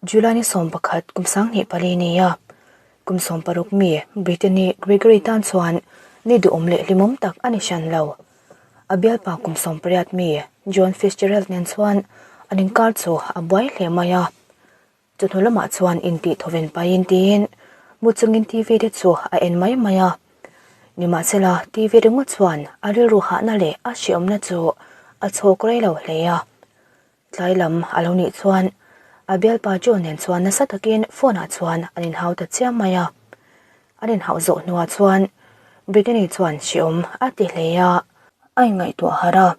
July ni 11 kum 2004 ni a, kum 16 mi Brittany Gregory tan chuan ni duhawm leh hlimawm tak a ni hran lo. A bialpa kum 18 mi John Fitzgerald nen chuan an inkar chu a buai hle mai a. Chawhnu lamah chuan intih thawven pahin tiin mu chungin TV te chu a en mai mai a. Nimahsela TV ringawt chuan a rilru hahna leh a hreawmna chu a chhawk rei lo hle a. Tlai lam a lo nih chuan a bialpa John nen chuan nasa takin phone ah chuan an inhau ta chiam mai a. An inhauh zawh hnuah chuan Brittany chuan hreawm a ti hle a. A inngaihtuah harh a,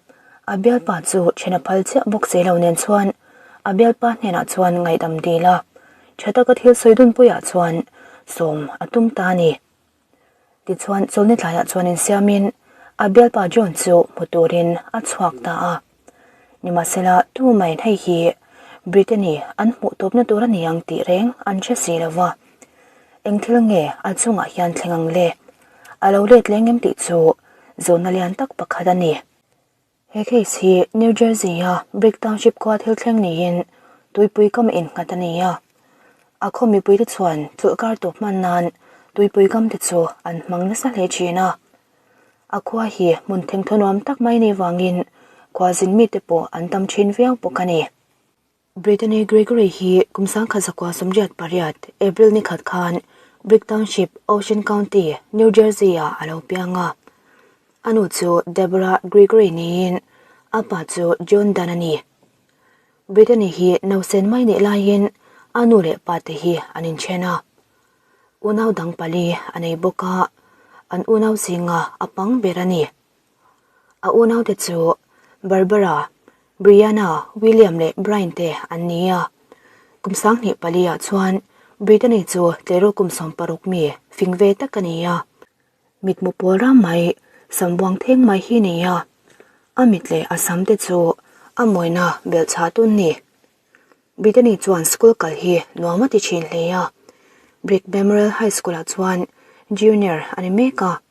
a bialpa chu then a phal chiah bawk si lo nen chuan a bialpa hnenah chuan ngaihdam dil a, tha taka thil sawi dun puiah chuan sawm a tum ta a ni. Tichuan chawlhni tlaiah chuan insiamin a bialpa John chu hmu turin a chhuak ta a. Nimahsela tumaiin hei hi Brittany an hmuh tawpna tur a ni ang tih reng an hre si lo va. Eng thil nge a chungah hian thleng ang le? A lo let leng em tih chu zawhna lian tak pakhat a ni. He case hi New Jersey-a Brick Township khua thil thleng niin tuipui kam innghat a ni a. A khaw mipuite chuan chawlhkar tawp hman nan tuipui kamte chu an hmang nasa hle thin a. A khua hi hmun thengthaw nuam tak mai nih vangin khua zin mite pawh an tam thin viau bawk a ni. Brittany Gregory hi kum 1988 April ni khat khan Brick Township, Ocean County, New Jersey-ah a lo piang a. A nu chu Deborah Gregory niin a pa chu John Dunn a ni. Brittany hi nausen mai nih laiin a nu leh pa te hi an inthen a. Unau dang pali a nei bawk a, an unau zinga a pang ber a ni. A unaute chu Barbara, Brianna, William leh Brian te an ni a. Kum 24 ah chuan Brittany chu tleirawl kum 16 mi fing ve tak a ni a. Mitmu pawl ram mai, sam buang theng mai hi ni a. A mit leh a sam te chu a mawina belhchhah tun ni. Brittany chuan school kal hi nuam a ti thin hle a. Brick Memorial High School ah chuan junior a ni mek a.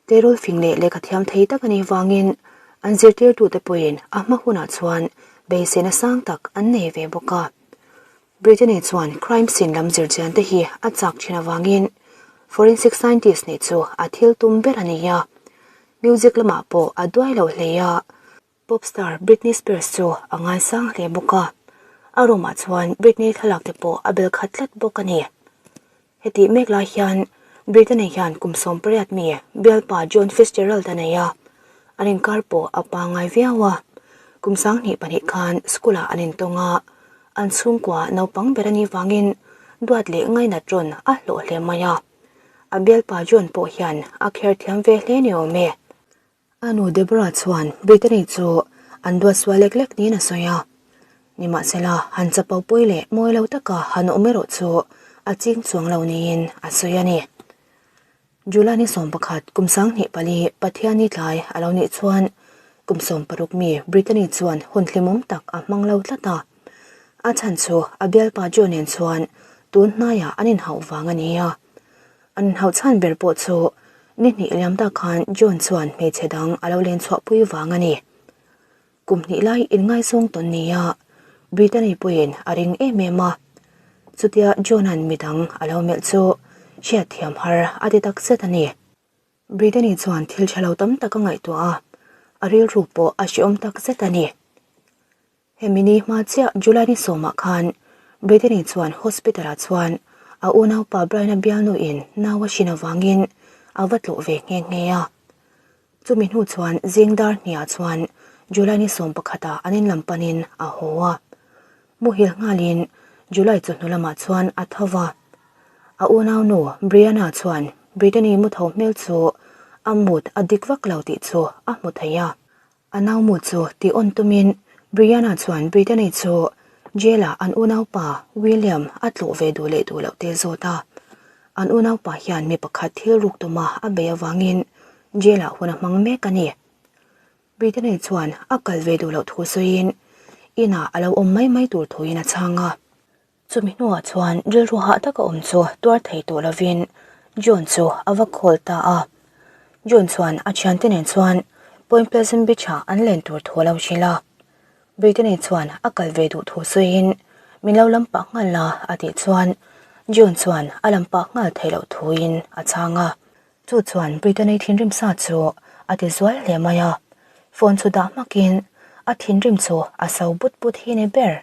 Tleirawl fing leh lehkha thiam thei tak a nih vangin an zirtirtute pawhin a hma hunah chuan beiseina sang tak an nei ve bawk a. Brittany chuan crime scene lam zirchian te hi a chak thin avangin forensic scientist nih chu a thil tum ber a ni a. Music lamah pawh a duai lo hle a. Pop star Britney Spears chu a ngaisang hle bawk a, a room ah chuan Britney thlalak te pawh a bel khat tlat bawk a ni. Hetih mek lai hian Britney hian kum 18 mi bialpa John Fitzgerald a nei a, an inkar pawh a pangngai viau a. Kum 22 khan school ah an intawng a, an chhungkua naupang ber a nih vangin duat leh ngainat rawn a hlawh hle mai a. A bialpa John pawh hian a kher thiam ve hle ni awm e. A nu Deborah chuan Brittany chu an duat sual lek lek niin a sawi a. Nimahsela, han chapo pui leh mawi lo taka han awm erawh chu a ching chuang lo niin a sawi a ni. July ni 11 kum 24 Pathianni tlai a lo nih chuan kum 16 mi Brittany chuan hun hlimawm tak a hmang lo tlat a. A chhan chu a bialpa Joe nen chuan tun hnaiah an inhauh vang a ni a. An inhauh chhan ber pawh chu ni hnih liam tak khan John chuan hmeichhe dang a lo len chhuahpui vang a ni. Kum hnih lai inngaizawng tawn nia Brittany pawhin a ring em em a. Chutia John-a'n midang a lo melh chu hriatthiam har a ti tak zet a ni. Brittany chuan thil tha lo tam tak a ngaihtuah a, a rilru pawh a hrehawm tak zet a ni. Hemi ni hma chiah July ni sawmah khan Brittany chuan hospital ah chuan a unaupa Brian-a bialnuin nau a hrin avangin a va tlawh ve nghe nghe a. Chumi hnu chuan zing dar hniah chuan July ni sawm pakhatah an in lam panin a haw a. Muhil nghalin July chawhnu lamah chuan a tho va. A unaunu Brianna chuan Brittany mu tho hmel chu a mut a dik vak lo tih chu a hmu thei a. A nau mu chu tih awn tumin Brianna chuan Brittany chu jail-ah an unaupa William a tlawh ve duh leh duh loh te zawt a. An unaupa hian mi pakhat thil ruk tuma a bei avangin jail-ah hun a hmang mek a ni. Brittany chuan a kal ve duh loh thu sawiin inah a lo awm mai mai tur thuin a chhang a. Chumi hnuah chuan rilru hah taka awm chu tuar thei tawh lovin John chu a va call ta a. John chuan a thiante nen chuan Point Pleasant Beach-ah an len tur thu a lo hrilh a. Brittany chuan a kal ve duh thu sawiin Min lo lam pah nghal la a tih chuan John chuan a lam pah nghal theih loh thuin a chhang a. Chu chuan Brittany thinrim sa chu a ti zual hle mai a. Phone chu dah hmakin a thinrim chu a so but but hi ni ber.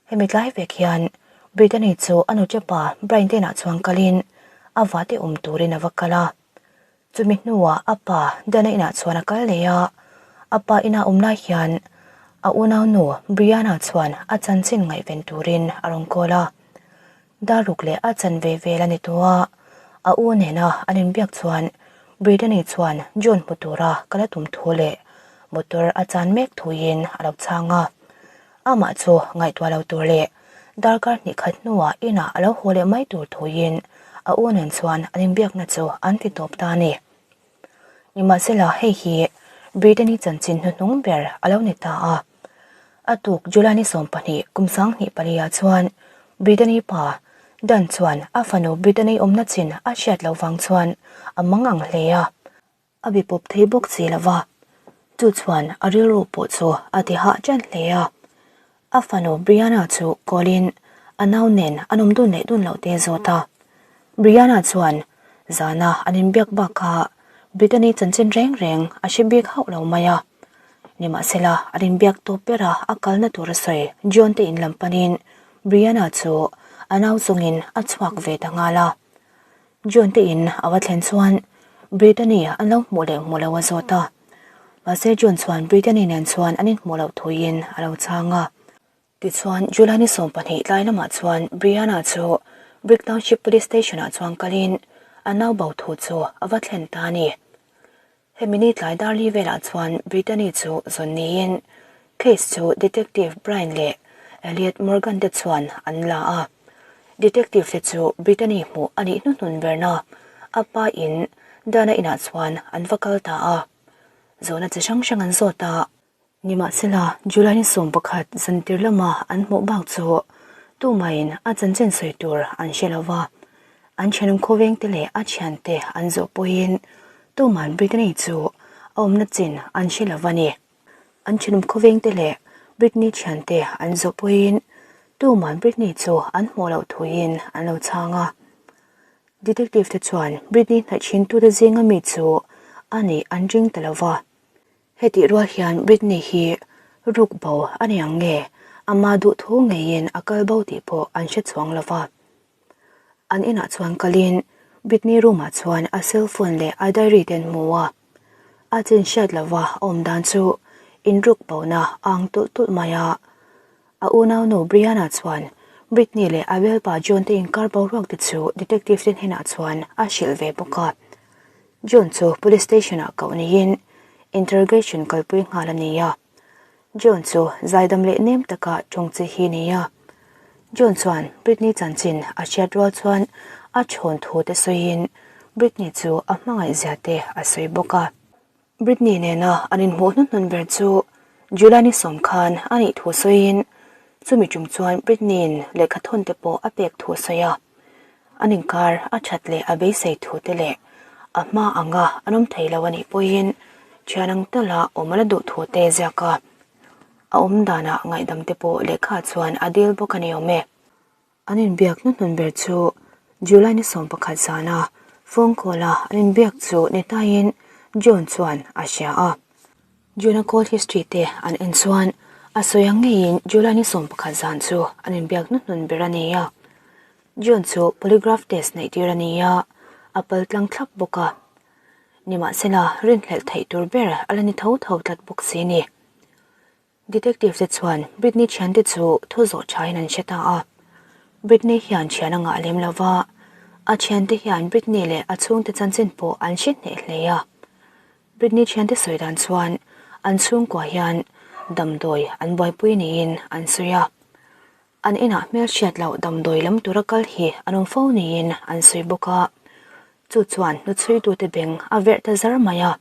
Hemi tlai vek hian Brittany chu a nuchepa Brian te inah chuan kalin a vate awm turin a va kal a. Chumi hnuah a pa Dana inah chuan a kal leh a, a pa ina awm lai hian a unaunu Brianna chuan a chanchin ngaihven turin a rawn call a. Daruk leh a chanve vel a ni tawh a, a u nena an inbiak chuan Brittany chuan John hmu tura kal a tum thu leh motor a chan mek thuin a lo chhang a. Amah chu ngaihtuah lo tur leh darkar hnih khat hnuah inah a lo haw leh mai tur thuin a u nen chuan an inbiakna chu an ti tawp ta a ni. Nimahsela hei hi Brittany chanchin hnuhnung ber a lo ni ta a. A tuk July ni 12 kum 2004 ah chuan Brittany pa Dan chuan a fanu Brittany awmna chin a hriat loh vang chuan a mang ang hle a. A bi pawp thei bawk si lo va, chu chuan a rilru pawh chu a ti hah ṭan hle a. A fanu Brianna chu call-in a nau nen an awm dun leh dun loh te zawt a. Brianna chuan zana an inbiak bak kha Brittany chanchin reng reng a hre bik hauh lo mai a. Nimahsela, an inbiak tawp bera a kalna tur a sawi John te in lam panin Brianna chu a nau chungin a chhuak ve ta nghal a. John te in a va thlen chuan Brittany an lo hmuh leh hmuh lo a zawt a. Mahse John chuan Brittany nen chuan an inhmuh loh thuiin a lo chhang a. Tichuan July ni 12 tlai lamah chuan Brianna chu Brick Township Police Station ah chuan kalin a nau bo thu chu a va thlen ta a ni. Hemi ni tlai darli velah chuan Brittany chu zawn niin case chu Detective Brian leh Elliot Morgan te chuan an la a. Detective te chu Brittany hmuh a nih hnuhnun berna a pa in Dana inah chuan an va kal ta a. Zawhna chi hrang hrang an zawt a. Nimahsela, July ni 11 zantir lama an hmuh bak chu tumahin a chanchin sawi tur an hre lo va, an thenawm khawvengte leh a thiante an zawh pawhin tuman Britney chu a awmna chin an hre lo va ni. An thenawm khawvengte leh Britney thiante an zawh pawhin tuman Britney chu an hmuh loh thuin an lo chhang a. Detective te chuan Britney hnaih chhintute zinga mi chu a nih an ring ta lo va. Hetih rual hian Britney hi ruk bo a ni ang nge, ama duhthu ngeiin a kal bo tih pawh an hre chuang lo va. An inah chuan kalin Britney room ah chuan a cell phone leh a diary te an hmu a. A chin hriat lova a awm dan chu inruk bona a ang tulh tulh mai a. A unaunu Brianna chuan Britney leh a bialpa John te inkar boruak te chu detective te hnenah chuan a hrilh ve bawk a. John chu police station ah koh niin interrogation kalpui nghal a ni a. John chu zaidam leh nem taka tawng chi hi ni a. John chuan Britney chanchin a hriat rual chuan a chhawn thu te sawiin Britney chu a hmangaih zia te a sawi bawk a. Britney nena an inhmuh hnuhnun ber chu July ni 10 khan a nih thu sawiin chumi tum chuan Britney-in lehkhathawn te pawh a pek thu a sawi a. An inkar a that leh a beisei thu te leh a hma anga an awm thei lo a nih pawhin thian ang tala awm a la duh thu te ziak a. A awm danah ngaihdam te pawh lehkha chuan a dil bawk a ni awm e. An inbiak hnuhnun ber chu July ni 11 zana phone call a an inbiak chu ni taiin John chuan a hria a. John-a call history te an en chuan a sawi ang ngeiin July ni 11 zan chu an inbiak hnuhnun ber a ni a. John chu polygraph test neih tir a ni a, a pal tlang thlap bawk a. Nimahsela rinhlelh theih tur ber a la ni tho tho tlat bawk si ni. Detective te chuan Britney thiante chu thu zawh thain an hre ta a. Britney hian thian a ngah lem lo va, a thiante hian Britney leh a chhungte chanchin pawh an hre hneh hle a. Britney thiante sawi dan chuan an chhungkua hian damdawi an buaipui niin an sawi a. An inah hmelhriat loh damdawi lam tura kal hi an awm fo niin an sawi bawk a. Chu chuan hnuchhuitute beng a verh ta zar mai a.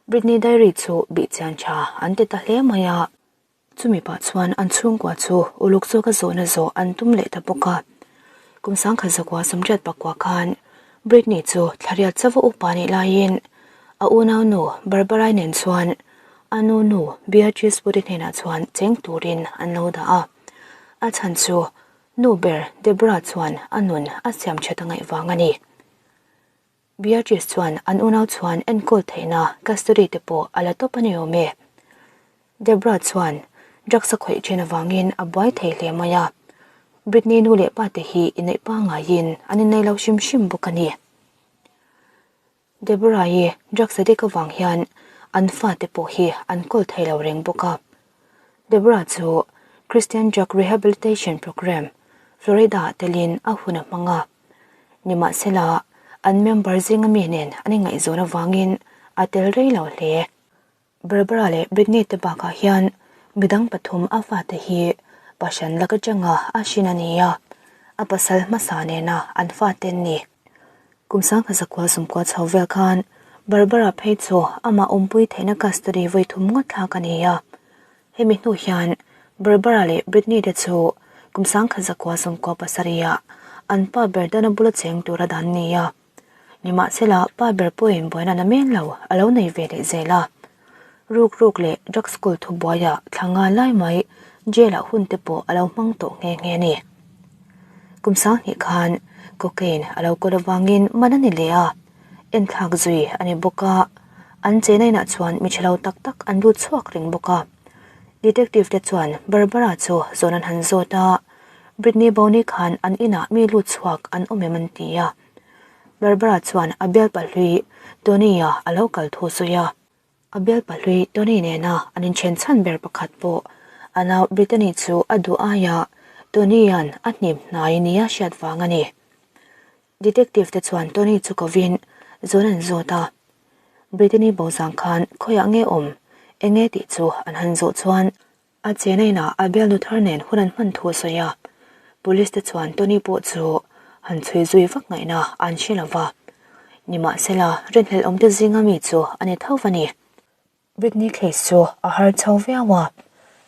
Britney diary chu bihchian tha an ti ta hle mai a. Chumi pah chuan an chhungkua chu uluk zawka zawhna zawh an tum leh ta bawk a. Kum 1989 khan Britney chu thlariat chauva upa nih laiin a unaunu Barbara-i nen chuan a nu nu Beatrice Wood-i hnenah chuan cheng turin an lo dah a. A chhan chu nu ber Deborah chuan a nun a siam that a ngaih vang a ni. Beatrice chuan an unau chuan enkawl theihna custody te pawh a la tawp a ni awm e. Deborah chuan drugs a khawih then avangin a buai thei hle mai a, Britney nu leh pa te hi inneih pangaiin an innei lo hrim hrim bawk a ni. Deborah-i drugs addict avang hian an fate pawh hi an kawl thei lo reng bawk a. Deborah chu Christian Drug Rehabilitation Program, Florida-ah telin a hun a hmang a. Nimahsela, an member zinga mi nen an ingaihzawn avangin a tel rei lo hle. Barbara leh Britney te bakah hian midang pathum a fate hi pashan lak atanga a hrin a ni a, a pasal hmasa nena an fate an ni. Kum sangha zakua sumkua chho vel khan Barbara phei chu amah awmpui theihna custody vawi thum ngawt thlak a ni a. Hemi hnu hian Barbara leh Britney te chu kum sangha zakua sumkua pasarihah an pa ber dana bula cheng tura dan a ni a. Nimahsela, pa ber pawhin buaina na men lo a lo nei ve leh zel a. Ruk ruk leh drug school thubuaiah thla nga lai mai jail ah hun te pawh a lo hmang tawh nghe nghe a ni. Kum sanghnih khan cocaine a lo kawl avangin man a ni leh a, enthlak zui a ni bawk a, an chena inah chuan mi ṭha lo tak tak an lut chhuak reng bawk a. Detective te chuan Barbara chu zawn an han zawt a, Britney Boney khan an inah mi lut chhuak an awm em an ti a. Barbara chuan a bialpa hlui Tony-a a lo kal thu sawi a. A bialpa hlui Tony nena an inchen chhan ber pakhat pawh a nau Brittany chu a duh aia Tony-a'n a hnim hnai nia hriat vang a ni. Detective te chuan Tony chu kovin zawn an zawt a. Brittany bo zang khan khawiah nge awm, enge tih chu an han zawh chuan A chena inah a bialnu thar nen hun an hman thu a sawi a, Police te chuan Tony pawh chu han chhui zui vak ngaihna an hre lo va. Nimahsela, rinhlelh awmte zinga mi chu a ni tho va ni. Britney case chu a har chho viau a,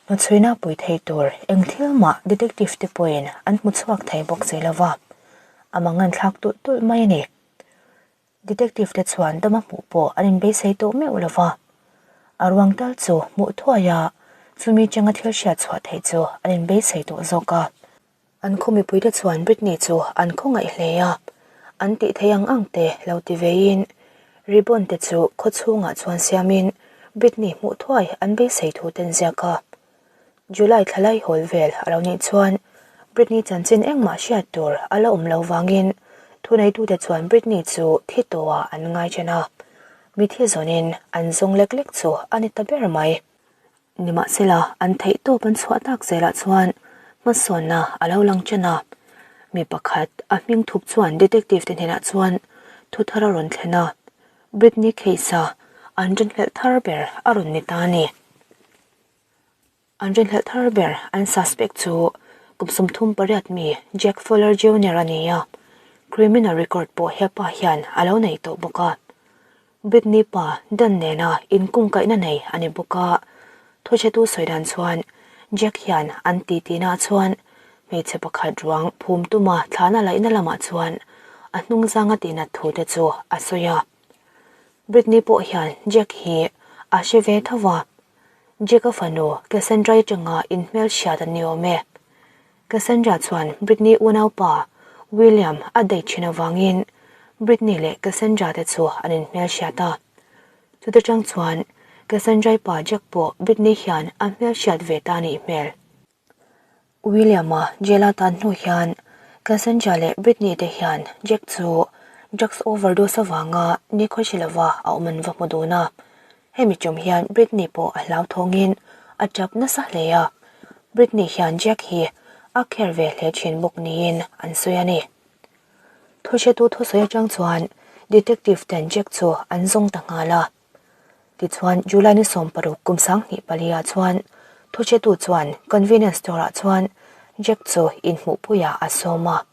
hnuchhuina pui thei tur eng thil mah detective te pawhin an hmu chhuak thei bawk si lo va, a mangan thlak tulh tulh mai a ni. Detective te chuan dama hmuh pawh an inbeisei tawh meuh lo va, a ruang tal chu hmuh thuai a, chumi changa thil hriat chhuah theih chu an inbeisei tawh zawk a. An khaw mipuite chuan Britney chu an khawngaih hle a, an tih theih ang ang te lo ti veiin ribbon te chu khaw chhungah chuan siamin Britney hmuh thuai an beisei thu ten ziak a. July thla lai hawl vel a lo nih chuan Britney chanchin engmah hriat tur a la awm lo vangin thuneitute chuan Britney chu thi tawhah an ngai chen a, mithi zawnin an zawng lek lek chu a ni ta ber mai. Nimahsela, an theihtawp an chhuah tak zelah chuan hmasawnna a lo lang chen a, mi pakhat a hming thup chuan detective te hnenah chuan thu thar a rawn thlen a, Britney case-a an rinhlelh thar ber a rawn ni ta a ni. An rinhlelh thar ber an suspect chu kum 38 mi Jack Fuller Junior a ni a, criminal record pawh hepa hian a lo nei tawh bawk a. Britney pa Dan nena inkungkaihna nei a ni bawk a, thuchhetu sawi dan chuan Jack hian an titi-na chuan hmeichhe pakhat ruang phum tuma thlana laihna lamah chuan a hnungzanga tihnat thu te chu a sawi a. Britney pawh hian Jack hi a hre ve tho va, Jack-a fanu Cassandra-i atanga inhmelhriat an ni awm e. Cassandra chuan Britney unaupa William a date thin avangin Britney leh Cassandra te chu an inhmelhriat a. Chuta tang chuan Cassandra-i pa Jack pawh Britney hian a hmelhriat ve ta anih hmel. William-a jail-a tan hnu hian Cassandra leh Britney te hian Jack chu drugs overdose avanga nikhaw hre lova a awm an va hmu dun a. Hemi tum hian Britney pawh a hlauthawngin a tap nasa hle a, Britney hian Jack hi a care ve hle thin bawk niin an sawi a ni. Thuhretu thusawi atang chuan detective ten Jack chu an zawng ta nghal a. Tichuan, July ni 16 kum 2004 ah chuan thuchhetu chuan convenience store ah chuan Jack chu inhmuhpuiah a sawm a.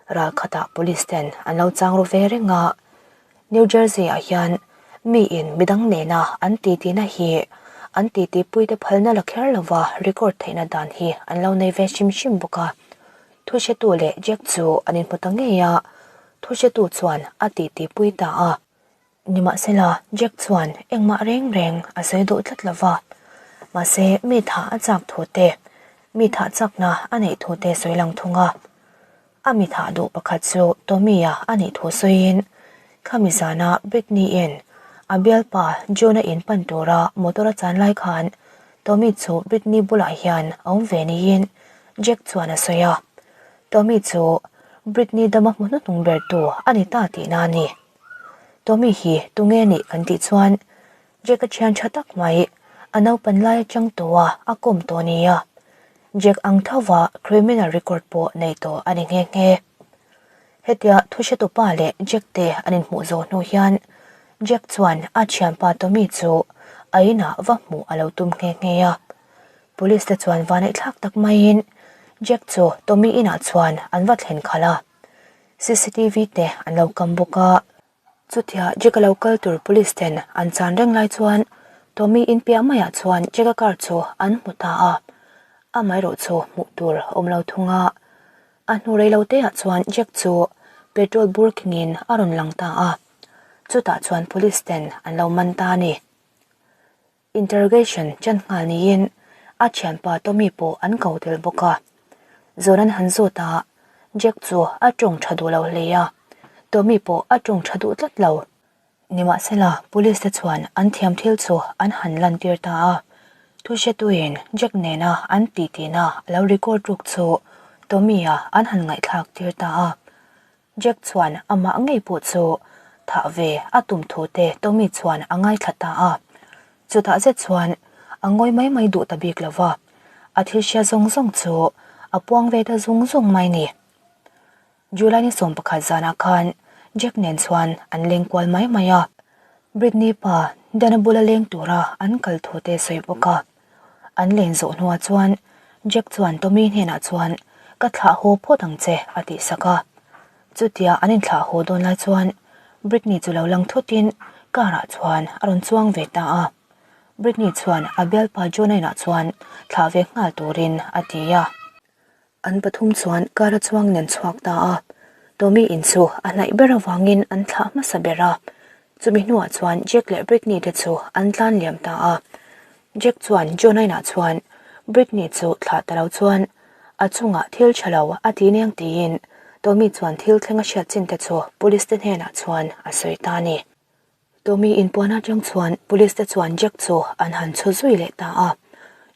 Ral khatah police ten an lo chang ru ve reng a. New Jersey ah hian miin midang nena an titi na hi an titi puite phalna la kher lova record theihna dan hi an lo nei ve hrim hrim bawk a. Thuchhetu leh Jack chu an inhmu ta ngei a, thuchhetu chuan a titi pui ta a. Nimahsela, Jack chuan engmah reng reng a sawi duh tlat lo va. Mahse, mi tha a chak thu te, Mi thah chakna a neih thu te sawi lang thung a. A mi thah duh pakhat chu Tommy-a a nih thu sawiin, Khami zana Britney-in a bialpa John-a in pan tura motor a chan lai khan Tommy chu Britney bulah hian a awm ve niin Jack chuan a sawi a. Tommy chu Britney dama hmu hnuhnung bertu a ni ta tihna a ni. Tommy hi tunge nih kan tih chuan Jack a thian tha tak mai, a naupan lai atang tawha a kawm tawh nia. Jack ang thova criminal record pawh nei tawh a ni nghe nghe. Hetia thuhretu pa leh Jack te an inhmuh zawh hnu hian Jack chuan a thianpa Tommy chu a inah va hmuh a lo tum nghe nghe a. Police te chuan vaneihthlak tak maiin Jack chu Tommy inah chuan an va thlen khalh a. Cctv te an lo kam bawk a. Chutia Jack-a lo kal tur police ten an chan reng lai chuan Tommy in piah maiah chuan Jack-a car chu an hmu ta a, amaherawh chu hmuh tur a awm lo thung a. A hnu rei lo teah chuan Jack chu petrol bur kengin a rawn lang ta a, chutah chuan police ten an lo man ta a ni. Interrogation chan nghal niin a thianpa Tommy pawh an ko tel bawk a. Zawn an han zawt a, Jack chu a tawng tha duh lo hle a, Tommy pawh a tawng tha duh tlat lo. Nimahsela, police te chuan an thiam thil chu an han lantir ta a, thuhretuin Jack nena an tihtina a lo record ruk chu Tommy-a an han ngaihthlak tir ta a. Jack chuan amah ngei pawh chu thah ve a tum thu te Tommy chuan a ngaithla ta a. Chutah zet chuan a ngawi mai mai duh ta bik lo va, a thil hria zawng zawng chu a puang ve ta zung zung mai ni. July ni 11 zanah khan Jack nen chuan an leng kual mai mai a, Britney pa Dana bula leng tura an kal thu te sawi bawk a. An len zawh hnuah chuan Jack chuan Tommy hnenah chuan Ka thlah haw phawt ang che a tih sak a. Chutia an inthlah haw dawn lai chuan Britney chu lo lang thutin car ah chuan a rawn chuang ve ta a. Britney chuan a bialpa Jonah inah chuan thlah ve nghal turin a ti a. An pathum chuan car a chuang nen chhuak ta a, Tommy in chu a hnaih ber avangin an thlah hmasa ber a, chumi hnuah chuan Jack leh Britney te chu an tlan liam ta a. Jack chuan Jonah inah chuan Britney chu thlah ta lo chuan a chungah thil tha lo a ti neng tiin Tommy chuan thil thleng a hriat chin te chu police te hnenah chuan a sawi ta a ni. Tommy inpuan atang chuan police te chuan Jack chu an han chhu zui leh ta a.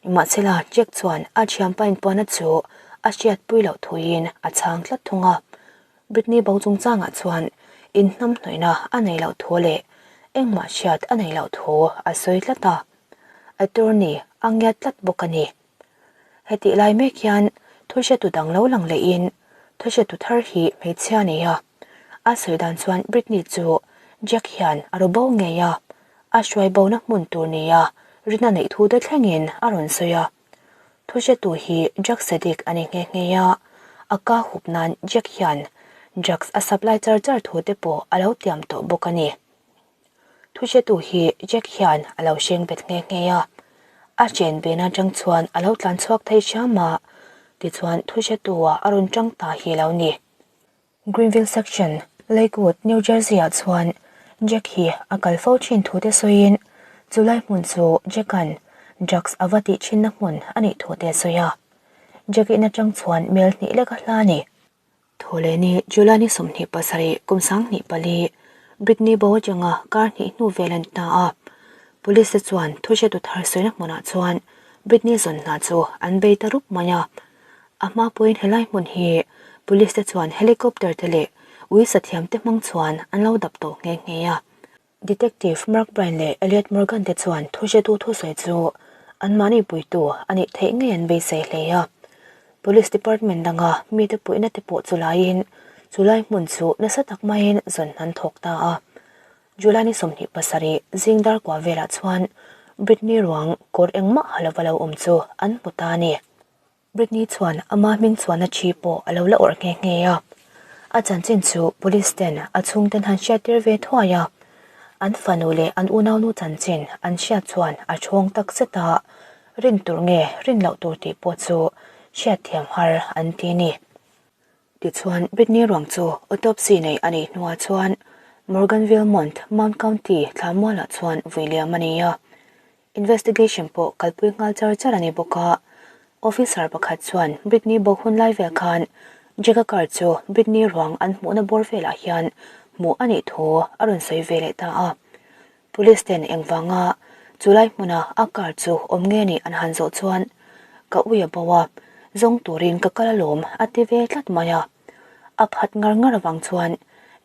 Nimahsela Jack chuan a thianpa inpuana chu a hriatpui loh thuin a chhang tlat thung a. Britney bo chungchangah chuan inhnamhnawihna a nei loh thu leh engmah hriat a nei loh thu a sawi tlat a. Attorney a ngiat tlat bawk a ni. Hetih lai mek hian thuhretu dang lo lang lehin thuhretu thar hi hmeichhia a nei a. A sawi dan chuan Britney chu Jack hian a ru bo ngei a, a hruai bona hmun tur nia rina neih thu te thlengin a rawn sawi a. Thuhretu hi drugs addict a ni nghe nghe a, a ka hup nan Jack hian drugs a supply char char thu te pawh a lo tiam tawh bawk a ni. Thuhretu hi Jack hian a lo hreng bet nghe nghe a, a chen ben atang chuan a lo tlan chhuak thei hram a, tichuan thuhretu-ah a rawn tang ta hi lo ni. Greenville Section, Lakewood, New Jersey-ah chuan Jack hi a kal fo thin thu te sawiin chulai hmun chu Jack-a'n drugs a va tih thinna hmun a nih thu te a sawi a. Jack in atang chuan mel hnih lek a hla a ni. Thawhlehni July ni 27 kum 2004 Britney bo atanga kar hnih hnu vel a ni ta a. Police te chuan thuhretu thar sawina hmunah chuan Britney zawn hna chu an bei ta rup mai a. A hma pawhin helai hmun hi Police te chuan helicopter te leh ui sathiam te hmang chuan an lo dap tawh nghe nghe a. Detective Mark Bryan leh Elliot Morgan te chuan thuhretu thusawi chu anmahni puitu a nih theih ngei an beisei hle a. Police Department danga mite puihna te pawh chu laiin chulai hmun chu nasa tak maiin zawn an thawk ta a. July ni 27 zing dar kua velah chuan Britney ruang kawr engmah ha lova lo awm chu an hmu ta a ni. Britney chuan ama hming chuan a thi pawh a lo la awrh nghe nghe a. A chanchin chu police ten a chhungten han hriattir ve thuai a. An fanu leh an unaunu chanchin an hriat chuan a thawng tak zet a, rin tur nge rin loh tur tih pawh chu hriatthiam har an ti a ni. Tichuan Britney ruang chu autopsy neih a nih hnuah chuan Morganville Mont, Mount County thlamualah chuan vui liam a ni a. Investigation pawh kalpui nghal char char a ni bawk a. Officer pakhat chuan Britney bo hun lai vel khan Jack-a car chu Britney ruang an hmuhna bawr velah hian hmuh a nih thu a rawn sawi ve leh ta a. Police ten engvanga chulai hmuna a car chu awm nge nih an han zawh chuan ka ui a bo a, zawng turin ka kal alawm a ti ve tlat mai a. A phat ngar ngar avang chuan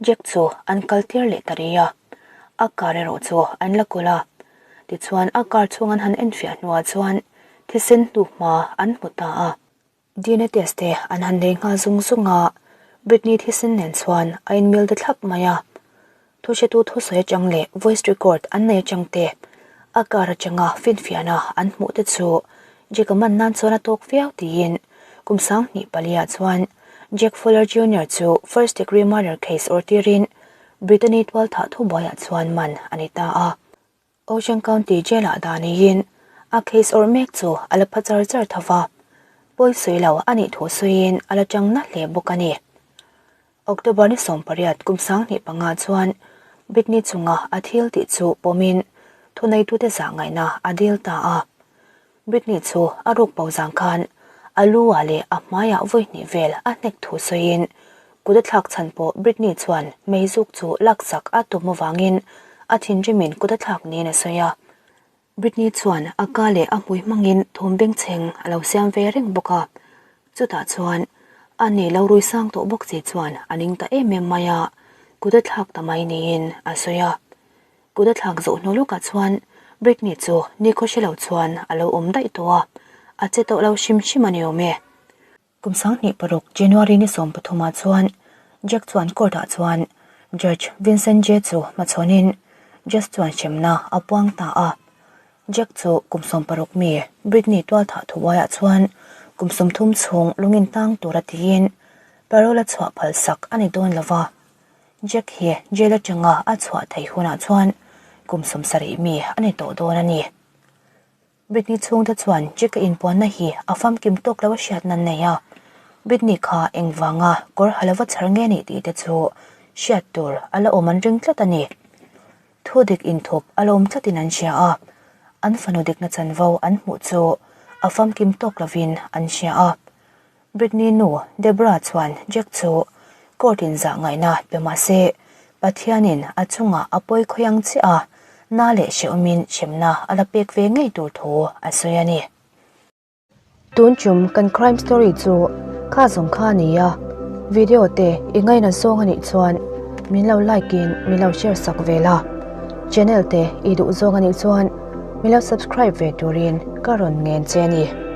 Jack chu an kal tir leh ta rih a, a car erawh chu an la kawl a. Tichuan a car chhung an han enfiah hnuah chuan thisen hnuhma an hmu ta a. DNA test te an han nei nghal zung zung a, Britney thisen nen chuan a inmil ta thlap mai a. Thuhretu thusawi atang leh voice record an nei atang te, a car atanga finfiahna an hmuh te chu Jack-a man nan chuan a tawk viau tiin kum 2004 ah chuan Jack Fuller Junior chu first degree murder case awr tirin Brittany tualthah thubuaiah chuan man a ni ta a. Ocean County Jail-ah dah niin a case awrh mek chu a la pha char char tho va, pawi sawi lo a nih thu sawiin a la chang na hle bawk a ni. October ni 18 kum 2005 chuan Britney chunga a thil tih chu pawmin thuneitute zah ngaihna a dil ta a. Britney chu a ruk bo zang khan a lu ah leh a hmaiah vawi hnih vel a hnek thu sawiin kut a thlak chhan pawh Britney chuan meizuk chu laksak a tum avangin a thinrimin kut a thlak niin a sawi a. Britney chuan a ka leh a hmui hmangin thawm bengchheng a lo siam ve reng bawk a, chutah chuan a ni lo rui sang tawh bawk che chuan a ning ta em em mai a, kut a thlak ta mai niin a sawi a. Kut a thlak zawh hnu lawkah chuan Britney chu nikhaw hre lo chuan a lo awm daih tawh a, a che tawh lo hrim hrim a ni awm e. Kum 2006 January ni 13 ah chuan Jack chuan court ah chuan Judge Vincent J chu hmachhawnin Judge chuan hremna a puang ta a. Jack chu kum 16 mi Britney tualthah thubuaiah chuan kum 30 chhung lungin tang tura tiin parole a chhuah phalsak a ni dawn lova. Jack hi jail atanga a chhuah theih hunah chuan kum 70 mi a ni tawh dawn a ni. Britney chhungte chuan Jack-a inpuanna hi a famkim tawk lo a hriat nan nei a, Britney kha engvanga kawr ha lova chhar nge nih tih te chu hriat tur a la awm an ring tlat a ni. Thu dik inthup a la awm tlatin an hria a, an fanu dikna chanvo an hmuh chu a famkim tawk lovin an hria a. Britney nu Debra chuan Jack chu court in zah ngaihna pe mah se, Pathianin a chungah a pawi khawi ang chiah a, na leh hrehawmin hremna a la pek ve ngei tur thu a sawi a ni. Tun tum kan crime story chu kha zawng kha a ni a, video te i ngaina zawng a nih chuan min lo like in min lo share sak ve la, channel te i duh zawng a nih chuan min lo subscribe ve turin ka rawn ngen che a ni.